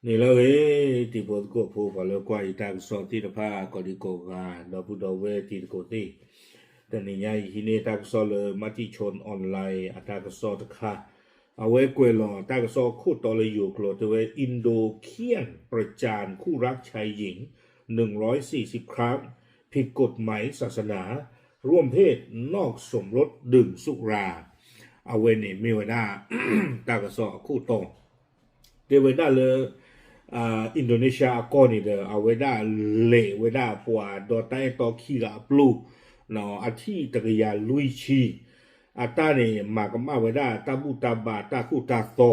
န့ၣ်လၢအဂ့ၤ, တံၤဖိသကိးဖိ ပှၤလၢကွၢ်ယတၢ်ကစီၣ်သ့ၣ်တဖၣ် ကိးဒံကိးဂၤ ဒီပုၢ်ဒီဝဲၢ်တံၤသကိးသ့ၣ်, တနံၤညါအံၤဟံးန့ၢ်တၢ်ကစီၣ်လၢ Matichon Online အတၢ်ကစီၣ်တခါ, အဝဲကွဲးလီၤတၢ်ကစီၣ်ခိၣ်တီလၢယိၤကျိာ် တဲဝဲ Indo-Khian ประจานคู่รักชายหญิง หนึ่งร้อยสี่สิบครั้ง ผิดกฎหมายศาสนา ร่วมเพศนอกสมรสดื่มสุรา အဝဲန့ၣ်မ့ၢ်ဝဲဒၣ် တၢ်ကစီၣ်အခိၣ်တီ တဲဝဲဒၣ်လၢ Indonesia အကီၢ်န့ၣ်ဒီး အဝဲဒၣ်လဲၤဝဲဒၣ်ပှၤဒီးတၢ်အဲၣ်တီခံဂၤအပျိ, အထံၣ်တကယၤလွံၢ်ဆံ, အတၢ်န့ၣ် မၤကမၣ်ဝဲဒၣ်တၢ်ဘူၣ်တၢ်ဘါတၢ်သိၣ်တၢ်သီ,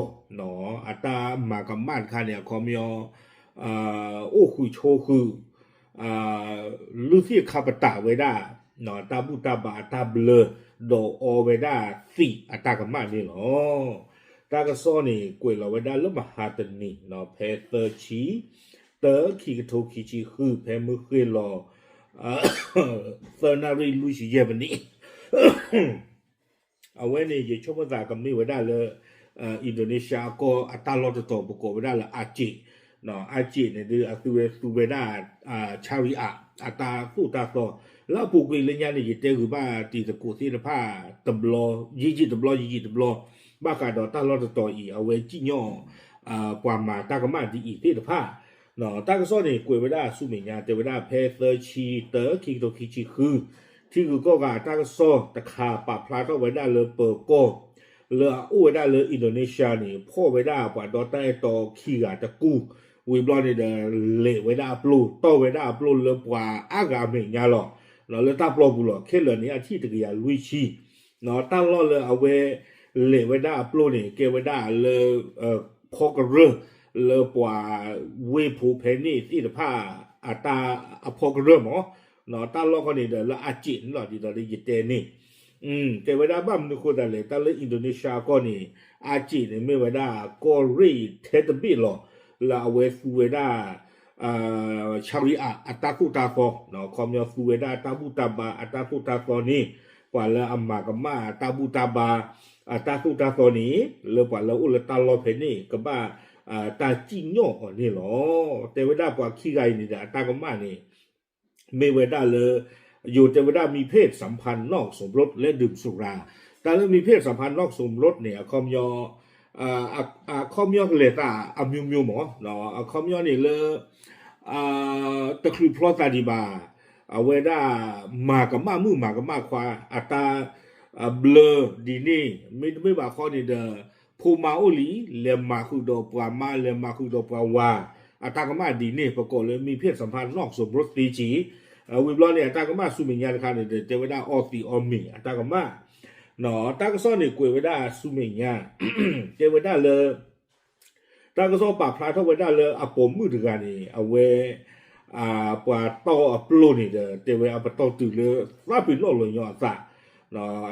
အတၢ်မၤကမၣ်တခါန့ၣ် အခီပညီ အိၣ်ဃုာ်ဆိးဃုာ် လုၢ်သ့ၣ်ခါပတာ်ဝဲဒၣ် တၢ်ဘူၣ်တၢ်ဘါအတၢ်ဘျၢ ဒီးအီဝဲဒၣ်သံးအတၢ်ကမၣ်န့ၣ်လီၤ. တၢ်ကစီၣ်န့ၣ် ကွဲးလီၤဝဲဒၣ်လၢမဟါတနံၤ ဖဲသၢဆံ တၢ ခံကထိခံဆံဃု ဖဲမုၢ်ဃ့ၢ်လီၤ သၢနၣ်ရံၣ်လွံၢ်ဆံယဲၢ်မံးနံး အဝဲန့ၣ် ယဆိကမိၣ်သးကမ့ၢ်ဝဲဒၣ်လၢ Indonesia အကီၢ်အတၢ်လီၢ်တတီၤပကိးဝဲဒၣ်လၢ Aceh, Aceh န့ၣ်ဒုး အသုဝဲသူဝဲဒၣ် Sharia အတၢ်သိၣ်တၢ်သီ, လၢအပူၤကွံာ်လၢညါန့ၣ် ယတဲဂုာ်ဘၣ်တံၤသကိးသ့ၣ်တဖၣ်တဘျီ, ယံာ်ယံာ်တဘျီ ယံာ်ယံာ်တဘျီ, ဘၣ်ဃးဒီးတၢ်လီၢ်တတီၤအံၤ အဝဲစံၣ်ညီၣ် ပှၤမၤတၢ်ကမၣ်ဒ်အံၤသ့ၣ်တဖၣ် တၢ်ကစီၣ်န့ၣ် ကွဲးဝဲဒၣ်ဆူမဲာ်ညါ တဲဝဲဒၣ်ဖဲသၢဆံ တၢ ခံကထိခံဆံဃု, ထံဂုၤကီၢ်ဂၤအတၢ်ကစီၣ်တခါ ပာ်ဖျါထီၣ်ဝဲဒၣ်လၢပၢၤကီၢ် လၢအအိၣ်ဝဲဒၣ်လၢ Indonesia န့ၣ် ဖီၣ်ဝဲဒၣ်ပှၤဒီတၢ်အဲၣ်တီခံဂၤတကူၢ်, ဝံၤဘျီန့ၣ်ဒီး လဲၤဝဲဒၣ်အပျိ, တီၢ်ဝဲဒၣ်အပျိလၢပှၤအါဂၤအမဲာ်ညါလီၤ. လၢတၢ်ပျီပူၤလီၤ. ခဲလၢာ်န့ၣ် အထံၣ်တကယၤလွံၢ်ဆံ တၢ်လီၢ်လၢအဝဲလဲၤဝဲဒၣ်အပျိန့ၣ် ကဲဝဲဒၣ်လၢ ဖီကရၢၢ် လၢပှၤဝ့ၢ်ဖိဖဲန့ၣ်သ့ၣ်တဖၣ် အတၢ်အဖီကရၢၢ်မး, တၢ်လီၢ်ခီန့ၣ်ဒီးလၢ Aceh န့ၣ်လီၤ. ဒ်သိးလၢယတဲန့ၣ် တဲဝဲဒၣ်ဘၣ်မနုၤဃိသတးလဲၣ်, တၢ်လၢ Indonesia ကီၢ်န့ၣ် Aceh န့ၣ်မ့ၢ်ဝဲဒၣ်ကီၢ်ရ့ၣ်ထဲတဘ့ၣ်လီၤ လၢအဝဲသူဝဲဒၣ် Sharia အတၢ်သိၣ်တၢ်သီ, ခီပညီသူဝဲဒၣ်တၢ်ဘူၣ်တၢ်ဘါအတၢ်သိၣ်တၢ်သီန့ၣ်, ပှၤလၢအမၤကမၣ်တၢ်ဘူၣ်တၢ်ဘါ အတၢ်သိၣ်တၢ်သီန့ၣ် လၢပှၤလၢအအိၣ်လၢတၢ်လီၢ်ဖဲန့ၣ် ကဘၣ် တၢ်စံၣ်ညီၣ်အီၤန့ၣ်လီၤ. တဲဝဲဒၣ်ပှၤခံဂၤအံၤန့ၣ်ဒီး အတၢ်ကမၣ်န့ၣ် မ့ၢ်ဝဲဒၣ်လၢ ယိၤတဲဝဲဒၣ် มีเพศสัมพันธ์นอกสมรสและดื่มสุรา, တၢ်လၢ มีเพศสัมพันธ์นอกสมรส န့ၣ် အခီပညီ အခီပညီကလဲၤသးအမျိုးမျိုးမး, အခီပညီန့ၣ်လၢ တချုးဖျီသးဒံးဘၣ်, အဝဲဒၣ် မၤကမၣ်မုၣ်မၤကမၣ်ခွါ အတၢ် ဘျၢဒ်န့ၣ်, မ့တမ့ၢ်ဘၣ်ဃီန့ၣ်ဒီး ဖိမါအိၣ်လံ, လဲၤမၤဃုာ်ဒီးပှၤမါ လဲၤမၤဃုာ်ဒီးပှၤဝၤ အတၢ်ကမၣ်ဒ်န့ၣ် ပကိးလၢ มีเพศสัมพันธ์นอกสมรส သ့က့ၢ်. ဝံၤဘျီန့ၣ် အတၢ်ကမၣ်ဆူမဲာ်ညါတခါန့ၣ်ဒီး တဲဝဲဒၣ်အီသံးအီမ့ၤအတၢ်ကမၣ်, တၢ်ကစီၣ်န့ၣ်ကွဲးဝဲဒၣ်ဆူမဲာ်ညါ, တဲဝဲဒၣ်လၢ တၢ်ကစီၣ်ပာ်ဖျါထီၣ်ဝဲဒၣ်လၢအပိာ်မုၣ်တဂၤန့ၣ် အဝဲ ပှၤတီၢ်အပျိန့ၣ်ဒီး တဲဝဲအပတီၢ်တုၤလၢသးပ့ၤနီၣ်လီၤညီအသး,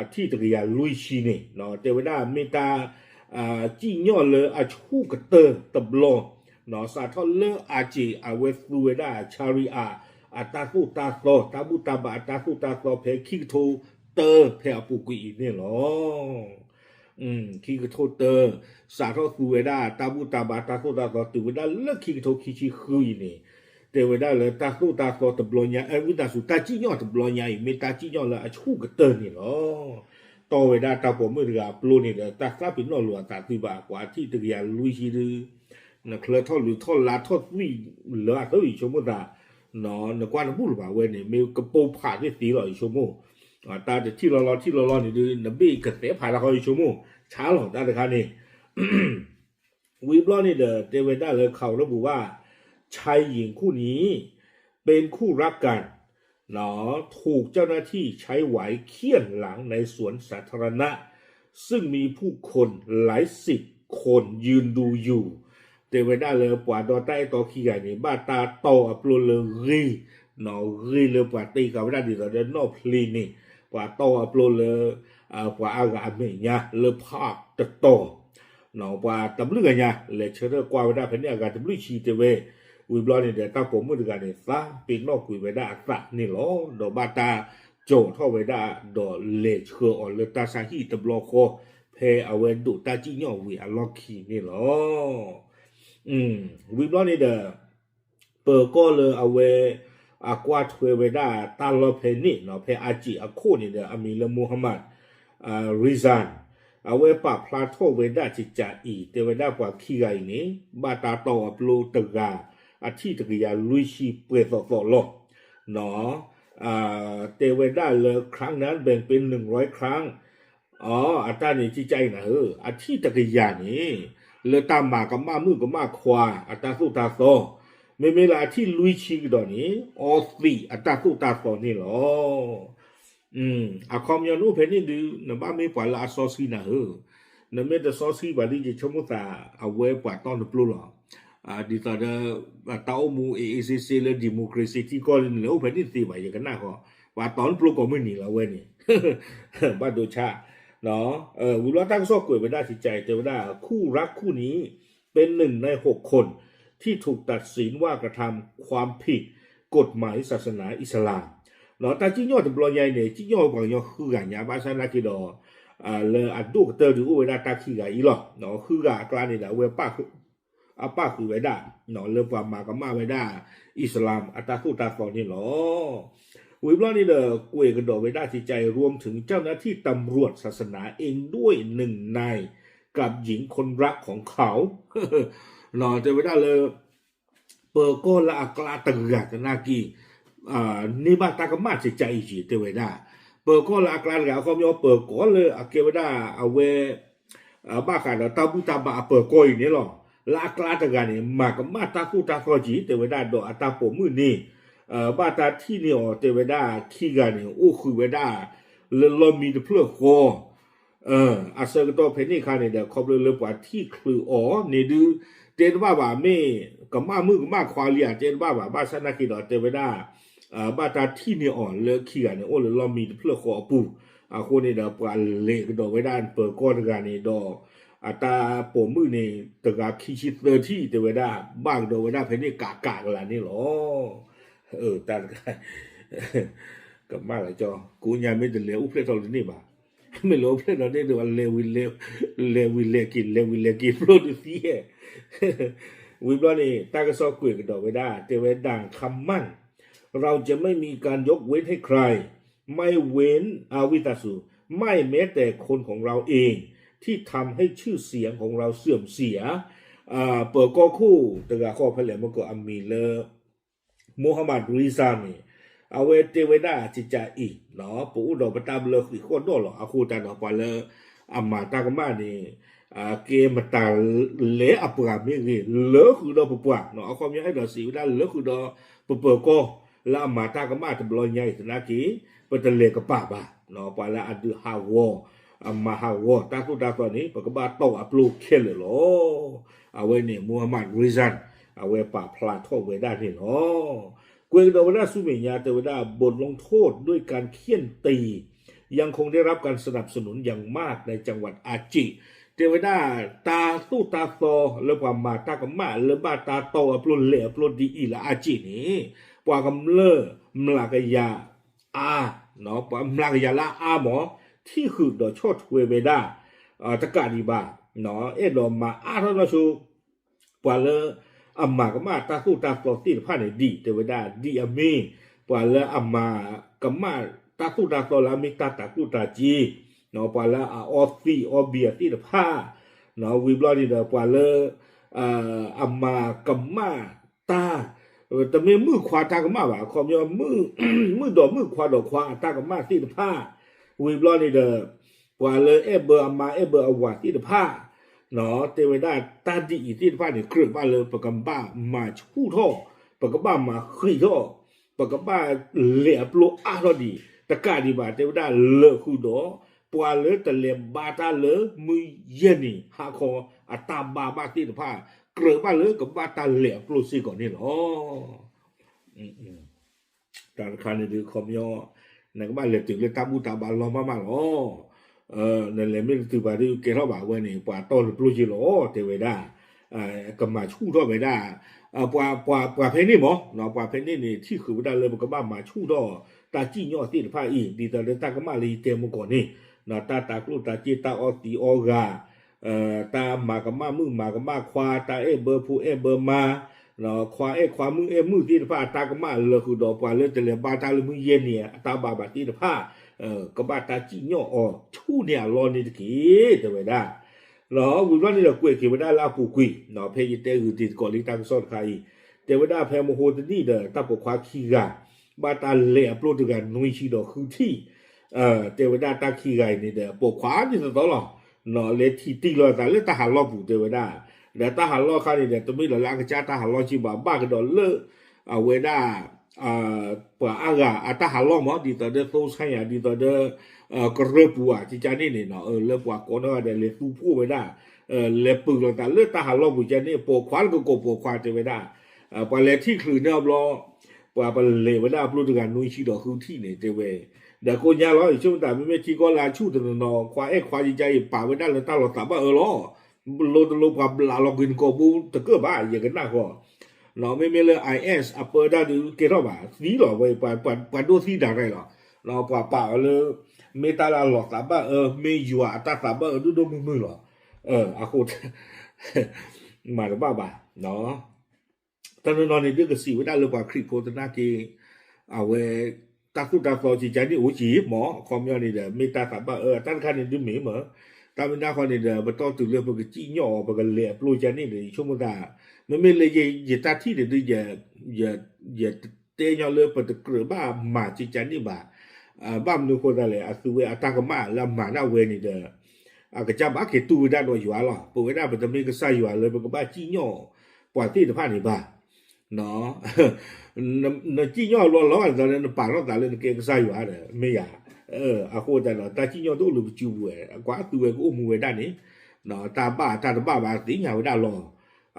အထံၣ်တကယၤလွံၢ်ဆံန့ၣ် တဲဝဲဒၣ်မ့ၢ်တၢ် စံၣ်ညီၣ်လၢအဆူၣ်ကတၢၢ်တဘျီ, စးထီၣ်လၢ Aceh အဝဲသူဝဲဒၣ် Sharia အတၢ်သိၣ်တၢ်သီ တၢ်ဘူၣ်တၢ်ဘါအတၢ်သိၣ်တၢ်သီ ဖဲခံကထိတၢ ဖဲအပူၤကွံာ်အံၤန့ၣ်လီၤ. ခံကထိတၢ စးထီၣ်သူဝဲဒၣ်တၢ်ဘူၣ်တၢ်ဘါတၢ်သိၣ်တၢ်သီ တုၤဝဲဒၣ်လၢခံကထိခံဆံဃုအံၤန့ၣ်, တဲဝဲဒၣ်လၢတၢ်သိၣ်တၢ်သီတဘျီညါ ဝံသးစူၤ တၢ်စံၣ်ညီၣ်တဘျီညါအံၤ မ့ၢ်တၢ်စံၣ်ညီၣ်လၢအဆူၣ်ကတၢၢ်န့ၣ်လီၤ. တီၢ်ဝဲဒၣ်တၢ်ပိာ်မုၣ်တဂၤအပျိန့ၣ်ဒီး တၢ်သးပ့ၤနီၣ်လိာ်အသးသုဘၣ် ပှၤထံၣ်တကယၤလွံၢ်ဆံဒု နချၢထီၣ်လုၢ်ထီၣ်လါထီၣ်သွံၣ်လၢအသၢဝံၤ ယဆိကမိၣ်သး, နကွၢ်တဘူၣ်လၢၤဘၣ်ဝဲန့ၣ် မ့ၢ်ကပိာ်ဖးသ့ၣ်သ့လီၤ ယဆိကမိၣ်, တၢ်တထံၣ်လီၤလီၤထံၣ်လီၤလီၤန့ၣ်ဒု နဘ့ၣ်ကသဲးဖးတၢ်ဃီ ယဆိကမိၣ်, ဆါလီၤတၢ်တခါန့ၣ် ဝံၤဘျီန့ၣ်ဒီး တဲဝဲဒၣ်လၢ ข่าวระบุว่า ชายหญิงคู่นี้เป็นคู่รักกัน ถูกเจ้าหน้าที่ใช้หวายเฆี่ยนหลังในสวนสาธารณะ ซึ่งมีผู้คนหลายสิบคนยืนดูอยู่ တဲဝဲဒၣ်လၢပှၤဒီတၢ်အဲၣ်တီခံဂၤန့ၣ် ဘၣ်တၢ်တီၢ်အပျိလၢဂ့ၤ, ဂ့ၤလၢပှၤတ့ကၤဝဲဒၣ်ဒ်သိးဒီးနီၣ်ဖျ့န့ၣ်, ပှၤတီၢ်အပျိလၢ ပှၤအါဂၤအမဲာ်ညါလၢဖးတတီၤ ပှၤတဘျုးဂၤညါ လဲၤဆၢထၢၣ်ကွၢ်ဝဲဒၣ်ဖဲန့ၣ်အဂၤတဘျုးဆံတဲဝဲ, ဝံၤဘျီန့ၣ်ဒီး တၢ်ပိာ်မုၣ်တဂၤန့ၣ် သးပ့ၤနီၣ်ကွံာ်ဝဲဒၣ်အသးန့ၣ်လီၤ. ဒီးဘၣ်တၢ်ကၠီၤထီၣ်ဝဲဒၣ် ဒီးလဲၤဆှၢအီၤလၢတၢ်ဆါဟံၣ်တဘျီဃီ ဖဲအဝဲဒိးတၢ်စံၣ်ညီၣ်ဝံၤအလီၢ်ခံန့ၣ်လီၤ. ဝံၤဘျီန့ၣ်ဒီး ပၢၤကီၢ်လၢအဝဲ အကွၢ်ထွဲဝဲဒၣ်တၢ်လီၢ်ဖဲန့ၣ်နီၤ ဖဲအါစံးအခိၣ်န့ၣ်ဒီး အမံၤလၢ Mohammad Rizan အဝဲပာ်ဖျါထီၣ်ဝဲဒၣ်ကကးအံၤ တဲဝဲဒၣ်ပှၤခံဂၤအံၤန့ၣ် ဘၣ်တၢ်တီၢ်အပျိတဂၤ အထံၣ်တကယၤလွံၢ်ဆံပှဲၤသီသီလီၤ. တဲဝဲဒၣ်လၢ ครั้งนั้นแบ่งเป็นหนึ่งร้อยครั้ง အတၢ်န့ၣ်ကကးအံၤနၤဧၢ အထံၣ်တကယၤန့ၣ် လၢတၢ်မၤကမၣ်မုၣ်ကမၣ်ခွါအတၢ်သိၣ်တၢ်သီ, မ့မ့ၢ်လၢအထံၣ်လွံၢ်ဆံကဒီးန့ၣ် အီသံးအတၢ်သိၣ်တၢ်သီန့ၣ်လီၤ. အခီပညီနအိၣ်ဖဲန့ၣ်ဒုး နဘၣ်မ့ၢ်ပှၤလၢအစီဆှံနၤဧၢ, နမ့ၢ်တစီဆှံဘၣ်ဒ်ယဆိကမိၣ်သး အဝဲပှၤတီၢ်နပျိလီၤ. ဒ်သိးဒီး တၢ်အိၣ်မူအ့ၣ်အ့ၣ်စ့စ့လၢ democracy ထံကီၢ်န့ၣ် နလဲၤအိၣ်ဖဲန့ၣ်တသ့ဘၣ် ယကနၣ်ဃီ, ပှၤတီၢ်နပျိကိးမုၢ်နံၤလီၤဝဲန့ၣ် ဘၣ်ဒိဆါ ဝံၤဘျီတၢ်ကစီၣ်ကွဲးဝဲဒၣ်ကကးအံၤ တဲဝဲဒၣ် คู่รักคู่นี้เป็นหนึ่งในหกคน ที่ถูกตัดสินว่ากระทำความผิดกฎหมายศาสนาอิสลาม တၢ်စံၣ်ညီၣ်တဘျီညါအံၤန့ၣ် စံၣ်ညီၣ်ပှၤကညီဃုဂၤညါ ဘၣ်ဆၣ်နာ်က့ဒီး လၢအဒိၣ်ကတၢၢ်ဒုးအိၣ်ဝဲဒၣ်တၢ်ခံဂၤအံၤလီၤ. ဃုဂၤအကျါန့ၣ်ဒီး အဝဲ အပာ်ဃုာ်ဝဲဒၣ် လၢပှၤမၤကမၣ်ဝဲဒၣ် အံၣ်စလၣ်အတၢ်သိၣ်တၢ်သီန့ၣ်လီၤ. ဝံၤဘျီန့ၣ်ဒီး ကွဲးကဒီးဝဲဒၣ်ကကးအံၤ รวมถึงเจ้าหน้าที่ตำรวจศาสนาเองด้วยหนึ่งนายกับหญิงคนรักของเขา တဲဝဲဒၣ်လၢ ပၢၤကီၢ်လၢအကျါတဂၤသနာ်က့ န့ၢ်ဘၣ်တၢ်ကမၣ်ကကးအံၤက့ၤ တဲဝဲဒၣ်, ပၢၤကီၢ်လၢအကျါတဂၤ အခီပညီ ပၢၤကီၢ်လၢအကဲဝဲဒၣ်အဝဲ ဘၣ်ဃးဒီးတၢ်ဘူၣ်တၢ်ဘါအပၢၤကီၢ်အံၤန့ၣ်လီၤ. လၢအကျါတဂၤန့ၣ် မၤကမၣ်တၢ်သိၣ်တၢ်သီက့ၤ တဲဝဲဒၣ်ဒီးအတၢ်ပိာ်မုၣ်န့ၣ် ဘၣ်တၢ်ထံၣ်န့ၢ်အီၤ တဲဝဲဒၣ်ခံဂၤန့ၣ် အိၣ်ဃုာ်ဝဲဒၣ် လၢလီၢ်မံတဖျၢၣ်ဃီ အဆၢကတီၢ်ဖဲန့ၣ်အခါန့ၣ်ဒီး ခီဖျိလၢပှၤထံၣ်ချုးအီၤန့ၣ်ဒုး တဲတဘၣ်ဘၣ် မ့ၢ်ကမၣ်မုၣ်ကမၣ်ခွါလံဧါ တဲတဘၣ်ဘၣ် ဘၣ်ဆၣ်နာ်က့ဒီး တဲဝဲဒၣ် ဘၣ်တၢ်ထံၣ်န့ၢ်အီၤလၢခံဂၤန့ၣ် အိၣ်လၢလီၢ်မံတဖျၢၣ်ဃီအပူၤ, အဃိန့ၣ်ဒီး ပှၤလဲၤကဒီးဝဲဒၣ်ပၢၤကီၢ်တဂၤန့ၣ်ဒီး အတၢ်ပိာ်မုၣ်န့ၣ် တဂၤခံဆံသၢထံၣ် တဲဝဲဒၣ် ဘၣ်ကဒီးဝဲဒၣ်ဖဲန့ၣ်ကးကးကလးန့ၣ်လီၤ. တၢ်တခါ ကမၣ်လၢကၠီ ကိးညါမ့ၢ်တလဲၤအိၣ်ဖျဲၣ်ထီၣ်လၢန့ၣ်ဘၣ်, မ့ၢ်လဲၤအိၣ်ဖျဲၣ်ထီၣ်န့ၣ်ဒီး လဲၤဝံၤလဲၤက့ၤ လဲၤဝံၤလဲၤက့ၤ ဖျိတသံဟဲ, ဝံၤဘျီန့ၣ် တၢ်ကစီၣ်ကွဲးကဒီးဝဲဒၣ် တဲဝဲဒၣ် คำมั่น เราจะไม่มีการยกเว้นให้ใคร ไม่เว้น อาวิตาสู ไม่แม้แต่คนของเราเองที่ทำให้ชื่อเสียงของเราเสื่อมเสีย ပၢၤကီၢ်ခိၣ်တဂၤဃီဖဲလဲၣ်မ့ၢ်ကီး အမံၤလၢ Mohammad Rizan န့ၣ် အဝဲတဲဝဲဒၣ်ကကးအံၤ ပအိၣ်ဒီးပတၢ်ဘျၢဃံးဃီၣ်ဒီၣ်လီၤ. အဃိသတးဒီး ပှၤလၢအမၤတၢ်ကမၣ်န့ၣ် ကဲမတၤလဲၤအပှၤမ့ၢ်ဂ့ၤ လၢဃုာ်ဒီးပပှၤ အခီပညီအဲၣ်ဒိးစံးဝဲဒၣ်လၢဃုာ်ဒီးပပၢၤကီၢ် လၢအမၤတၢ်ကမၣ်တဘျီညါအံၤသနာ်က့ ပတလဲၤကပၤဘၣ်. ပှၤလၢအဒုးဟးဂီၤ အမၤဟးဂီၤတၢ်သိၣ်တၢ်သီန့ၣ် ပကဘၣ်တီၢ်အပျိခဲလၢာ်လီၤ. အဝဲန့ၣ် Mohammad Rizan အဝဲပာ်ဖျါထီၣ်ဝဲဒၣ်န့ၣ်လီၤ. ကွဲးကဒီးဝဲဒၣ်ဆူမဲာ်ညါ တဲဝဲဒၣ် บทลงโทษด้วยการเฆี่ยนตียังคงได้รับการสนับสนุนอย่างมากในจังหวัดอาจิ တဲဝဲဒၣ် တၢ်သိၣ်တၢ်သီလၢပှၤမၤတၢ်ကမၣ်လၢဘၣ်တၢ်တီၢ်အပျိလဲၤအပျိဒ်အံၤလၢအါက့ၢ်န့ၣ် ပှၤကမျၢၢ်မျးကယၤအါ ပှၤမျးကယၤလၢအါမး ထံၣ်ဃုာ်ဒီးဆီၣ်ထွဲဝဲဒၣ် တကးဒံးဘၣ် အဲၣ်ဒိးမၤအါထီၣ်နီၢ်ဆိ ပှၤလၢအမၤကမၣ်တၢ်သိၣ်တၢ်သီသ့ၣ်တဖၣ်န့ၣ် ဒ်တဲဝဲဒၣ် ဒ်အမ့ၢ် ပှၤလၢအမၤကမၣ်တၢ်သိၣ်တၢ်သီလၢအမ့ၢ်တၢ်တၤကျိၣ်တၤစ့ ပှၤလၢအအီသံးအီဘံၤအသ့ၣ်တဖၣ် ဝံၤဘျီန့ၣ်ဒီး ပှၤလၢ အမၤကမၣ်တၢ် တမ့ၢ်မုၣ်ခွါတၢ်ကမၣ်ဘၣ် အခီပညီ မုၣ်ဒီးမုၣ်ခွါဒီးခွါအတၢ်ကမၣ်သ့ၣ်တဖၣ် ဝံၤဘျီန့ၣ်ဒီး ပှၤလၢအဲၣ်ဘၢအမါအဲၣ်ဘၢအဝၤသ့ၣ်တဖၣ် တဲဝဲဒၣ်တၢ်ဒ်အံၤသ့ၣ်တဖၣ်န့ၣ် ကြၢးဘၣ်လၢပကဘၣ်မၤဆူၣ်ထီၣ် ပကဘၣ်မၤဃံးထီၣ် ပကဘၣ်လဲၤအပျိအါထီၣ်ဒံး တကးဒံးဘၣ် တဲဝဲဒၣ်လၢဃုာ်ဒီး ပှၤလၢတလဲၤဘါတၢ်လၢမုၢ်ယဲၢ်နံၤဟါခီအတၢ်ဘါဘၣ်သ့ၣ်တဖၣ် ကြၢးဘၣ်လၢကဘၣ်တၢ်လဲၤအပျိစ့ၢ်ကီးန့ၣ်လီၤ. တၢ်တခါန့ၣ်ဒုး ခီပညီ နကဘၣ်လဲၤတုၤလၢတၢ်ဘူၣ်တၢ်ဘါလီၤမၢ်မၢ်လီၤ. နလဲၤမ့ၢ်တတုၤဘၣ်ဒုး ကဲထီၣ်ဘၣ်ဝဲန့ၣ် ပှၤတီၢ်နပျိက့ၤလီၤ တဲဝဲဒၣ် ကမၤဆူၣ်ထီၣ်ဝဲဒၣ် ပှၤဖဲန့ၣ်မး ပှၤဖဲန့ၣ်န့ၣ် ထံၣ်ဃုာ်ဝဲဒၣ်လၢပကဘၣ်မၤဆူၣ်ထီၣ် တၢ်စံၣ်ညီၣ်သ့ၣ်တဖၣ်အံၤ ဒ်သိးလၢတၢ်ကမၣ်လၢယတဲမုၢ်ကီၢ်န့ၣ် တၢ်တၤကျိၣ်တၤစ့ တၢ်အီသံးအီဂၤ တၢ်မၤကမၣ်မုၣ်မၤကမၣ်ခွါ, တၢ်အဲၣ်ဘၢဖိအဲၣ်ဘၢမါ, ခွါအဲၣ်ခွါမုၣ်အဲၣ်မုၣ်သ့ၣ်တဖၣ် အတၢ်ကမၣ်လၢာ်ဃုာ်ဒီးပှၤလၢတလဲၤဘါတၢ်လၢမုၢ်ယဲၢ်နံၤ အတၢ်ဘၣ်ဘၣ်သ့ၣ်တဖၣ် ကဘၣ်တၢ်စံၣ်ညီၣ်အီၤဆူၣ်န့ၢ်အလီၢ်န့ၣ်တက့ၢ် တဲဝဲဒၣ်. ဒီးဝံၤဘျီန့ၣ်ဒီးကွဲးက့ၤဝဲဒၣ်လၢအပူၤကွံာ်, ဖဲယတဲဂုာ်တံၤသကိးလံတၢ်ကစီၣ်တခါအံၤ, တဲဝဲဒၣ်ဖဲမဟိတနံၣ်ဒီး တၢ်ပိာ်ခွါခံဂၤ ဘၣ်တၢ်လဲၤအပျိၢ်တဂၤနွံဆံဒီးဃုထံၣ်, တဲဝဲဒၣ်တၢ်ခံဂၤအံၤန့ၣ်ဒီး ပိာ်ခွါဒ်သိးသိးလီၤ, လဲၤထံၣ်တံၢ်လိာ်သးလၢတၢ်ဟးလီၢ်ပူၤတဲဝဲဒၣ်, ဒီးတၢ်ဟးလီၢ်ခါန့ၣ်ဒီး တမ့ၢ်လၢလၢအကစၢ်တၢ်ဟးလီၢ်က့ဘၣ် ဘၣ်ကဒီးလၢ အဝဲဒၣ် ပှၤအါဂၤအတၢ်ဟးလီၢ်မး ဒ်သိးဒီးသိဆါယၤ ဒ်သိးဒီး ကရၢၢ်ပူၤဧါ ကကန့ၣ်န့ၣ် လၢပှၤကိးနီၢ်ဂၤဒဲးလဲၤသူဖှိၣ်ဝဲဒၣ်, လဲၤပၢၤလိာ်သးလၢတၢ်ဟးလီၢ်ပူၤကန့ၣ် ပိာ်ခွါလၢကကိးပိာ်ခွါတဲဝဲဒၣ်, ပှၤလဲၤထံၣ်ချုးန့ၢ်အဘျီ ပှၤပလဲၤဝဲဒၣ်အပျိၢ်တဂၤနွံဆံဒီးဃုထံၣ်န့ၣ်တဲဝဲ, ဒီးကိးညါလီၤ ယဆိကမိၣ်တၢ် မ့မ့ၢ်ထံကီၢ်လၢအဆူၣ်တနီၤနီၤ ခွါအဲၣ်ခွါယကါအံၤ ပာ်ဝဲဒၣ်လၢတၢ်လီၤသးဘၣ်အၢလီၤ, လိၤတလိၤပှၤဘျးလီၤကွံာ်နကိာ်ဘိတကၢၢ်ဘၣ် ယကနၣ်ဃီ မ့မ့ၢ်လၢ I S အပၢတၢ်ဒုးကဲထီၣ်ဘၣ် သံလီၤဝဲ ပှၤဒိၣ်သံဒၣ်ရဲၣ်လီၤ, ပှၤပာ်အီၤလၢ မ့ၢ်တၢ်လၢအလီၤသးဘၣ်အၢ မ့ၢ်ယွၤအတၢ်သးဘၣ်အၢဒိၣ်ဒိၣ်မုၢ်မုၢ်လီၤ, အဃိ မၤတဘၣ်ဘၣ်, တနီၤနီၤန့ၣ်ဒုးကစံးဝဲဒၣ်လၢပှၤခရံာ်ဖိသနာ်က့ အဝဲ တၢ်သိၣ်တၢ်သီကကန့ၣ်အိၣ်က့ၤမး အခီပညီန့ၣ်ဒီး မ့ၢ်တၢ်သးဘၣ်အၢအတၢ်တခါန့ၣ်ဒုးမ့ၢ်မး, တၢ်မ့ၢ်တၢ်ဃီန့ၣ်ဒီး ပတီၢ်တုၤလၢပကစံၣ်ညီၣ်အီၤ ပကလဲၤအပျိၢ်ကန့ၣ်ဒီး ယဆိကမိၣ်သး မ့မ့ၢ်လၢယတၢ်ထံၣ်န့ၣ်ဒုး ယတဲညီလၢပတကြၢးဘၣ်မၤကကန့ၣ်ဘၣ်, ဘၣ်မနုၤအဃိသတးလဲၣ် အသုဝဲအတၢ်ကမၣ်လၢအမၤဒၣ်ဝဲန့ၣ်ဒီး အကစၢ်ဘၣ်က့ၤတူၢ်ဝဲဒၣ်ဒီးယွၤလီၤ. ပဝဲဒၣ်ပတမ့ၢ်ကစၢ်ယွၤလၢပကဘၣ်စံၣ်ညီၣ်ပှၤသ့ၣ်တဖၣ်န့ၣ်ဘၣ်. နစံၣ်ညီၣ်အလီၢ်လီၤဂာ်ဒ်သိးလၢနပာ်ထီၣ်သးလၢနကဲကစၢ်ယွၤဒီး မ့ၢ်ယၤ, အဃိသတးဒီး တၢ်စံၣ်ညီၣ်တအိၣ်လၢပစုပူၤဝဲ ကွၢ်အသုဝဲကအိၣ်မူဝဲဒၣ်န့ၣ်, တၢ်ဘၣ်တၢ်တဘၣ်ဘၣ်သ့ၣ်ညါဝဲဒၣ်လီၤ.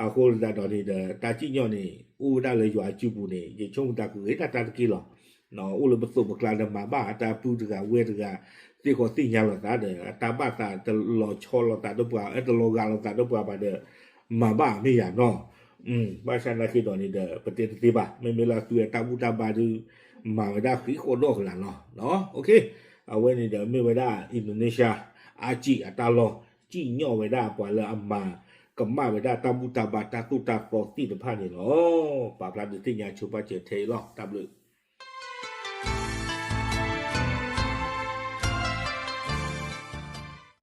အဃိသတးဒီးန့ၣ်ဒီး တၢ်စံၣ်ညီၣ်န့ၣ် အိၣ်ဝဲဒၣ်လၢယွၤအစုပူၤန့ၣ် ယဆိကမိၣ်တၢ်ကဂ့ၤတၢ်တၢ်တက့ၢ်လီၤ. အိၣ်လၢပသိးပကျါဒီးမၤဘၣ်အတၢ်ပုၢ်တဂၤဝဲၢ်တဂၤ သ့ၣ်ဃီသ့ၣ်ညါလိာ်သးဒီး အတၢ်ဘၣ်သးတလီၤဆီလိာ်သးဒီးပှၤ အတလီၤဂာ်လိာ်သးဒီးပှၤဘၣ်ဒီး မၤဘၣ်မ့ၢ်ယၤနီၤ. ဘၣ်ဆၣ်နာ်က့ဒီးန့ၣ်ဒီး ပတဲတသ့ဘၣ် မ့မ့ၢ်လၢအသုဝဲတၢ်ဘူၣ်တၢ်ဘါဒုး မၤဝဲဒၣ်ဃံးဃီဒီၣ်ကလာ်လီၤ. အဝဲန့ၣ်ဒီးမ့ၢ်ဝဲဒၣ် Indonesia အါစံၣ်အတၢ်လီၢ် စံၣ်ညီၣ်ဝဲဒၣ်ပှၤလၢအမၤကမၣ်ဝဲဒၣ်တၢ်ဘူၣ်တၢ်ဘါတၢ်သိၣ်တၢ်သီသ့ၣ်တဖၣ်န့ၣ်လီၤ. ပာ်ဖျါဒုးသ့ၣ်ညါဆိပာ်စၢၤထဲအံၤလီၤ. တၢ်ဘျုး